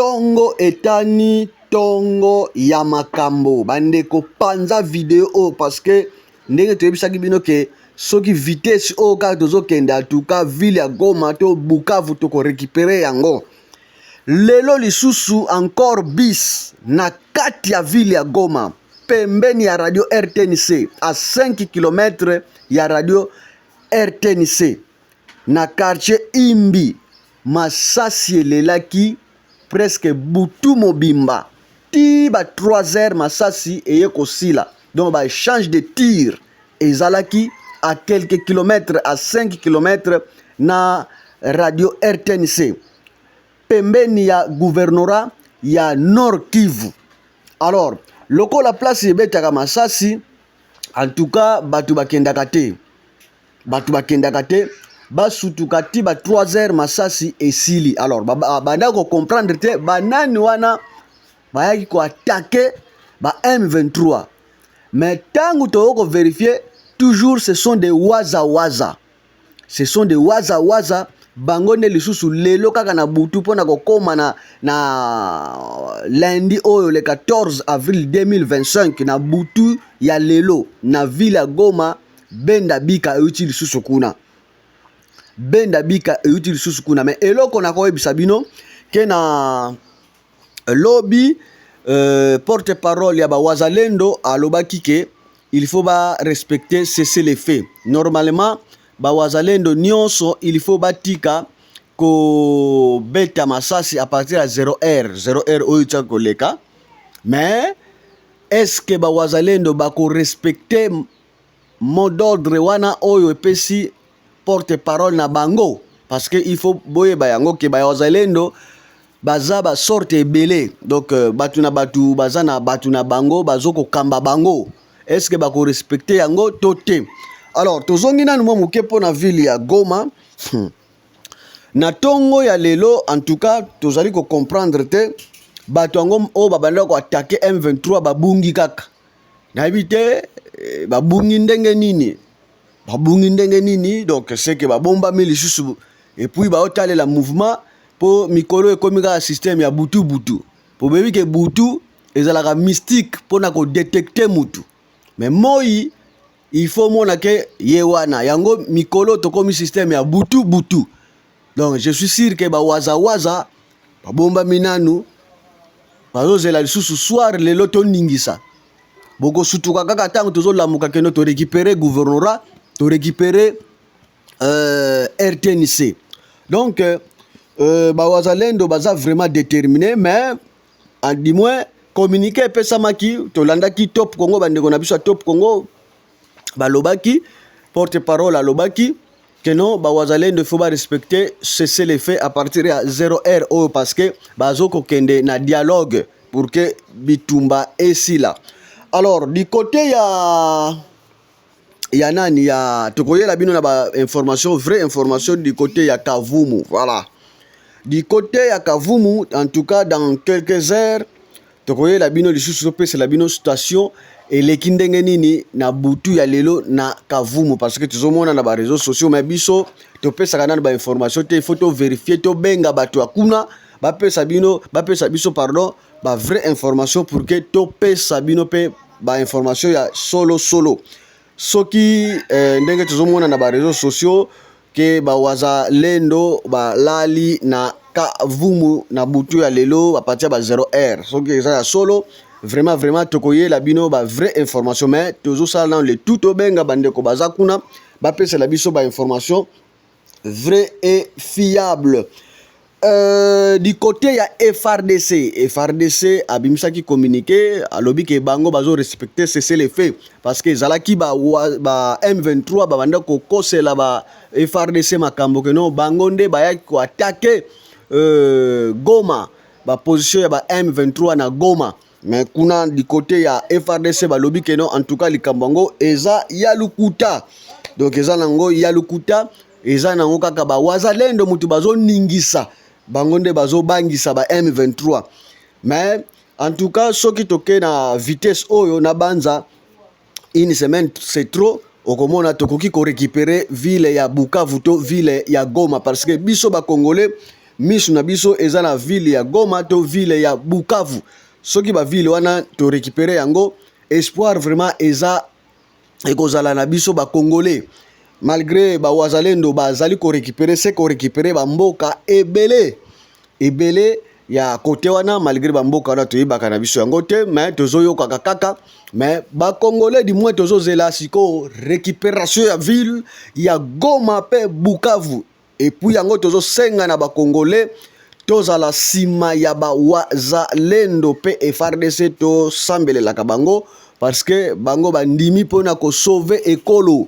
Tongo etani tongo ya makambo bandeko panza video oyo parce que ndenge toyebisaki bino ke soki vitesse oyo kaka tozokende atuka ville ya Goma to Bukavu toko récupérer yango lelo lisusu encore bis na kati ya ville ya Goma pembeni ya radio RTNC à 5 km ya radio RTNC na quartier Imbi masasi elelaki presque butu mobimba ti ba 3 heures masasi eye kosila. Donc ba échange de tir ezalaki à quelques kilomètres, à 5 kilomètres na radio RTNC pembeni ya gouvernorat ya Nord Kivu. Alors lokola place ebetaka masasi, en tout cas bato bakendaka te, bato bakendaka te, basutuka ti ba 3 heures masasi esili. Alors banda kocomprendre te banani wana bayaki koattaquer ba M23. Mais ntango toyoko kovérifier, toujours ce sont des waza waza, ce sont des waza waza. Bango nde lisusu lelo kaka na butu mpona kokóma na lundi oyo le 14 avril 2025 na butu ya lelo na ville ya Goma. Benda bika euti lisusu kuna, benda bika euti lisusu kuna. Mais eloko nakoyebisa bino ke na lobi porte parole ya bawazalendo alobaki ke il faut ba respecter cessez-le-feu. Normalement bawazalendo nyonso il faut batika kobeta masasi à partir ya 0 heure, 0 heure oyo tiaka koleka. Mais est ce que bawazalendo bakorespecter mot d'ordre wana oyo epesi porte parole na bango? Parce que il faut boyeba yango ke bawazalendo baza basorte ebele. Donc bato na bato baza na bato na bango bazokokamba bango. Est ce que bakorespecter yango to te? Alors tozongi nanu mwa moke mpo na ville ya Goma. Na ntongo ya lelo, en tout cas tozali kocomprendre te bato yango oyo babandaki koattaquer M23 babungi kaka. Nayebi te babungi ndenge nini, babungi ndenge nini. Donc c'est que babombami lisusu et puis baotalela mouvement mpo mikolo ekomi kaka système ya butu butu, po boyebi ke butu ezalaka mystique mpona kodétecter mutu, mais moi il faut mona ke ye wana yango. Mikolo tokomi système ya butu butu. Donc je suis sûr ke bawazawaza babombami nanu, bazozela lisusu soir lelo toningisa. Bokosutuka kaka ntango tozolamuka kendo torécupérer gouvernorat, torécupérer RTNC. Donc bawazalendo baza vraiment déterminé. Mais du moins communiqué epesamaki, tolandaki Top Congo, bandeko na biso ya Top Congo balobaki, porte parole alobaki que non, bawazalendo il faut barespecter cessez-le-feu à partir ya 0 heure oyo parce que bazokokende na dialogue pour que bitumba esila. Alors du côté ya nani ya tokoyela bino na bainformation, vraie information du côté ya Kavumu. Voilà, du côté ya Kavumu, en tout cas dans quelques heures tokoyela bino lisusu, topesela bino station eleki ndenge nini na butu ya lelo na Kavumu, parce que tozomona na baréseaux sociaux, mais biso topesaka nano bainformation te. Il faut tovérifier, tobenga bato ya kuna bapesa bino, bapesa biso, pardon, bavrai information pour que topesa bino mpe bainformation ya solo solo. Soki ndenge tozomona na baréseaux sociaux ke bawaza lendo balali na Kavumu na butu ya lelo à partir ba 0 heure, soki eza ya solo, vraiment vraiment tokoyela bino bavrai information. Mais tozosala nano le tout, tobenga bandeko baza kuna bapesela biso bainformation vrai et fiable. Du côté ya FARDC, FARDC abimisaki communiqué, alobi ke bango bazo respecter cessez-le-feu parce que ezalaki ba M23 babanda kokosela ba FARDC makambo ke non, bango nde bayaki koattaquer Goma, baposition ya ba M23 na Goma. Mais kuna du côté ya FARDC balobi ke non, en tout cas likambo yango eza ya lukuta. Donc eza nango ya lukuta, eza nango kaka bawazalendo mutu bazoningisa bango nde bazobangisa ba M23. Mais en tout cas soki toke na vitesse oyo na banza, une semaine c'est trop, okomona tokoki korécupérer ville ya Bukavu to ville ya Goma, parce que biso bacongolais Misu na biso eza na ville ya Goma to ville ya Bukavu. Soki ba ville wana to récupérer yango, espoir vraiment eza ekozala na biso ba Congolais. Malgré ba Wazalendo bazali ko récupérer, se ko récupérer ba mboka ebele ebele ya kote wana, malgré bamboka wana toyebaka na biso yango te, mais tozoyokaka kaka. Mais Bacongolais, du moins tozozela sikoyo récupération ya ville ya Goma mpe Bukavu. Et puis yango tozosenga na Bacongolais, tozala nsima ya Bawazalendo mpe FARDC. Tosambelelaka bango parce que bango bandimi mpona kosauver ekolo.